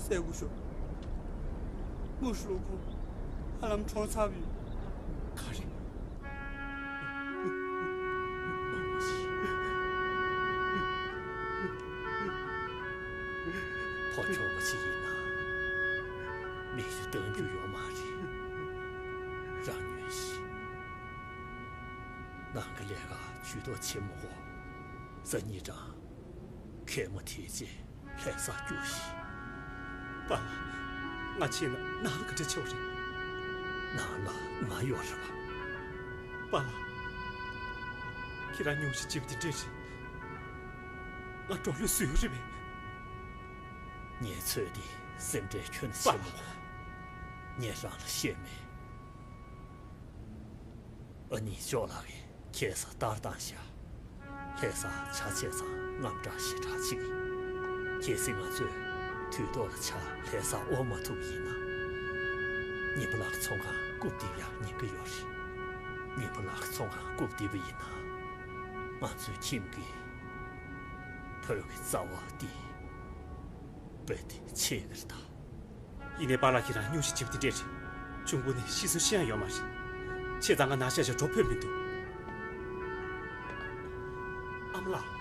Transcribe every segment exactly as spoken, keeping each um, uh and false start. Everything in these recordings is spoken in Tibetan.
བཙལ་དགོས་ཤོག་མུ་ཧྲི་ལོ་ཁོང་ཧ་ལམ་གྲོངས་ཚར་བ་ཡིན། ག་རེ། ཕོ་ཁྱོ་ག་ཅིག་ཡིན་ན་མིག་ཆུ་གཏོང་རྒྱུ་ཡོད་མ་རེད། རང་ཉོན་ཞིག་ནང་གི་ལས་ཀ་ཇུས་གཏོགས་བྱེད་མི་དགོས། སང་ཉིན་ཀྲང་གད་མོ་དེད་རྗེས་ལྷ་སར་རྒྱུགས་ཤིག་པཱ་ལགས། ང་ཕྱིན་ན་ནང་ལ་ག་འདྲ་བྱེད་པ་རེད། ནང་ལ་ང་ཡོད་རེད་པ། པཱ་ལགས། ཁྱེད་རང་སྙུང་གཞི་བྱེད་པ་དེ་འདྲས་རེད། ང་འགྲོ་ལུགས་བཟོས་ཡོད་རེད་པས། ངས་ཚོད་དེ་སེམས་ཁྲལ་ཁྱོན་ནས་བྱེད་མི་དགོས། ངས་རང་ལ་བཤད་མེད། ཨ་ནི་ཅོག་ལགས་ཀྱིས་ཁྱེད་ས་ལྟར་བཏང་ཤག་ལྷ་ས་ཆ་བྱས་ཙང་དངངས་སྐྲག་ཞེ་དྲག་ཅིག་གལ་སྲིད་ང་ཚོས་དུས་ཐོག་ལ་ཆ་ལྷ་ས་དབོར་མ་ཐུབ་ཡིན་ན། ཉི་མ་ལགས་ཚོང་ཁང་རྐུབ་རྡིབ་ཡག་ཉེན་ཁ་ཡོད་རེད། ཉི་མ་ལགས་ཚོང་ཁང་རྐུབ་རྡིབ་པ་ཡིན་ན། ང་ཚོའི་ཁྱིམ་གྱི་བོད་ཀྱི་རྩ་བ་འདི་རྦད་དེ་ཆད་ཀྱི་རེད་ད། ཡིན་ནའི་པཱ་ལགས་ཁྱེད་རང་སྙུང་གཞི་བྱེད་པ་འདི་འདྲས་རེད། གཅུང་པོ་ནས་ཤི་སོང་ཤི་ཡག་ཡོད་མ་རེད། བྱས་ཙང་ང་ནང་ཤག་ཤག་འགྲོ་ཕོད་མི་འདུག་ཨ་མ་ལགས།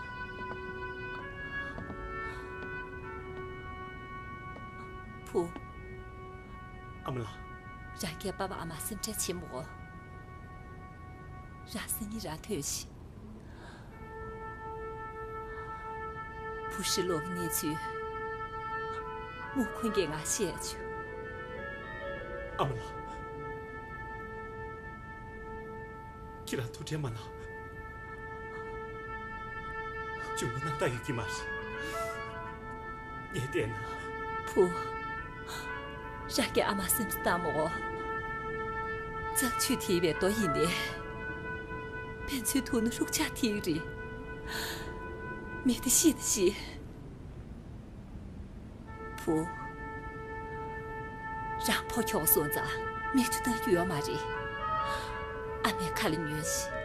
བུ། ཨ་མ་ལགས། རང་གིས་པཱ་པཱ་ཨ་མ་སེམས་ཁྲལ་བྱེད་མི་དགོས། རང་སང་ཉིན་རང་ཐོན་ཞིག་བུ་ཧྲི་ལོ་གི་གནས་ཚུལ་མུ་ཁུན་གྱིས་ང་བཤད་བྱུང་། ཨ་མ་ལགས། ཁྱེད་རང་ཐུགས་ཁྲལ་མ་གནང་། གཅུང་མོ་སྣང་དག་ཡོད་ཀྱི་མ་རེད། ངས་བལྟས་ན། བུ། རང་གི་ཨ་མ་སེམས་སུ་བཏང་མོ། གཙང་ཆུ་ཐིགས་པའི་རྡོ་ཡིན་ཏེ། ཕན་ཚུན་ཐུག་ན་ཧྲུག་ཆག་ཐིགས་རེད། མི་དེ་ཤི་དེ་ཤི། བུ། རང་ཕོ་ཁྱོག་སོང་ཙང་མིག་ཆུ་ལྟ་རྒྱུ་ཡོད་མ་རེད། ཨ་མའི་ཁ་ལ་ཉོན་ཞིག